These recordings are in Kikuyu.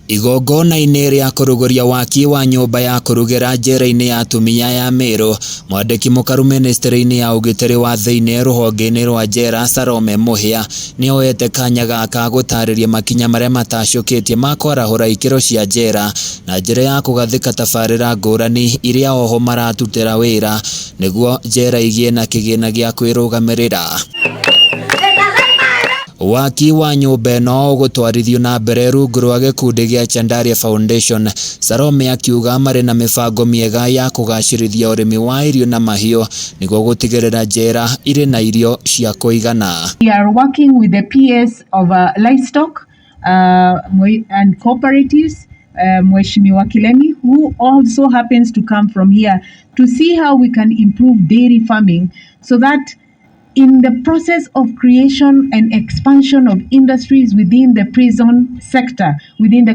Igongona-inĩ rĩa kũrugũria waki wa nyũmba ya kũrugĩra njera-inĩ ya atumia ya Meru, mwandĩki mũkaru mĩnĩstĩrĩ-inĩ ya ũgitĩri wa thĩinĩ rũhonge-inĩ rwa njera Salome Mũhia nĩoete kanya gaka gũtarĩria makinya marĩa matacũkĩtie ma kwarahũra ikĩro cia njera na njĩra ya kũgathĩka tabarĩra ngũrani iria oho maratutĩra wĩra nĩguo njera igĩe na kĩgĩna gĩa kwĩrũgamĩrĩra. Waki wa nyũmba ĩno ũgũtwarithio na mbere rungu rwa gĩkundi gĩa Chandaria Foundation, Salome akiuga marĩ na mĩbango mĩega ya kũgacĩrithia ũrĩmi wa irio na mahiũ nĩguo gũtigĩrĩra njera irĩ na irio cia kũigana. We are working with the PS of livestock and cooperatives, Mheshimiwa Kilemi, who also happens to come from here, to see how we can improve dairy farming so that in the process of creation and expansion of industries within the prison sector, within the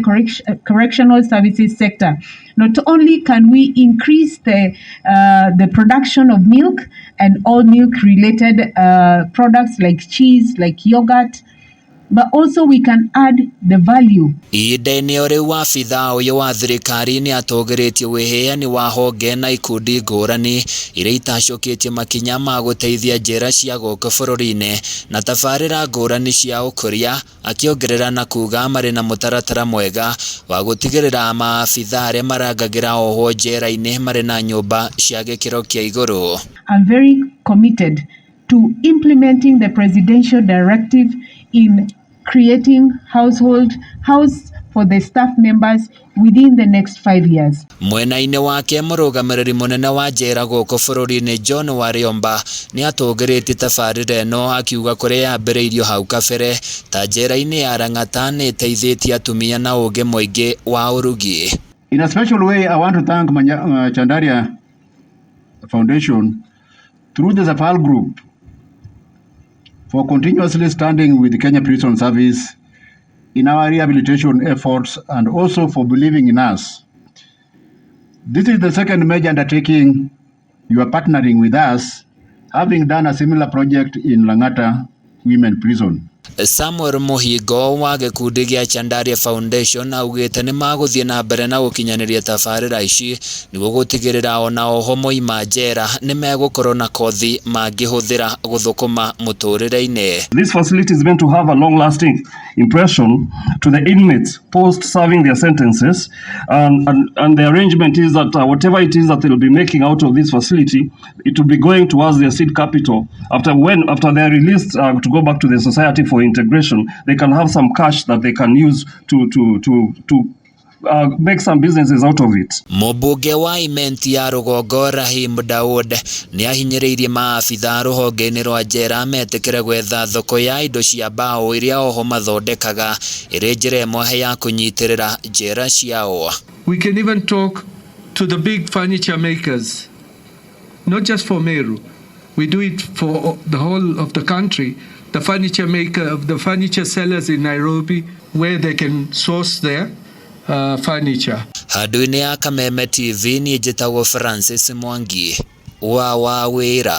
correctional services sector, not only can we increase the production of milk and all milk-related products like cheese, like yogurt, but also we can add the value. Ihinda-inĩ o rĩu wabithaa ũyũ wa thirikari nĩ atũgĩrĩtie wĩheani wa honge na ikundi ngũrani iria itacũkĩtie makinya ma gũteithia njera cia gũkũ bũrũri-inĩ na tabarĩra ngũrani cia ũkũria, akĩongerera na kuga marĩ na mũtaratara mwega wa gũtigĩrĩra maabithaa arĩa marangagĩra ohwo njera-inĩ marĩ na nyũmba cia gĩkĩro kĩa igũrũ. I'm very committed to implementing the presidential directive in creating household house for the staff members within the next 5 years. Mwena-inĩ wake mũrũgamĩrĩri mũnene wa njera gũkũ bũrũri-inĩ John Warĩomba nĩ atũgĩrĩtie tabarĩra ĩno akiuga kũrĩa yambĩrĩirio hau kabere ta njera-inĩ ya Lang'ata nĩ ĩteithĩtie atumia na ũgĩ mũingĩ wa ũrugi. In a special way, I want to thank Chandaria Foundation through the Safal Group for continuously standing with the Kenya Prison Service in our rehabilitation efforts and also for believing in us. This is the second major undertaking you are partnering with us, having done a similar project in Langata Women Prison. Samuel Muhingo wa gĩkundi gĩa Chandaria Foundation augĩte nĩ magũthiĩ na mbere na gũkinyanĩria tabarĩra ici nĩguo gũtigĩrĩra ona oho moima njera nĩ megũkorwo na kothi mangĩhũthĩra gũthũkũma mũtũrĩre-inĩ. This facility is meant to have a long-lasting impression to the inmates post serving their sentences, and the arrangement is that whatever it is that they'll be making out of this facility, it will be going towards their seed capital. After they are released to go back to the society for integration, they can have some cash that they can use to make some businesses out of it. Mũmbunge wa Imenti ya rũgongo Rahim Daud nĩ ahinyĩrĩirie maabitha rũhonge-inĩ rwa njera metĩkĩre gwetha thoko ya indo cia mbaũ iria oho mathondekaga ĩrĩ njĩra ĩmwe ya kũnyitĩrĩra njera ciao. We can even talk to the big furniture makers, not just for Meru. We do it for the whole of the country. The furniture maker, the furniture sellers in Nairobi, where they can source their furniture. Handũ-inĩ ya Kameme TV niĩ njĩtagwo Francis Mwangi wa Wawĩra.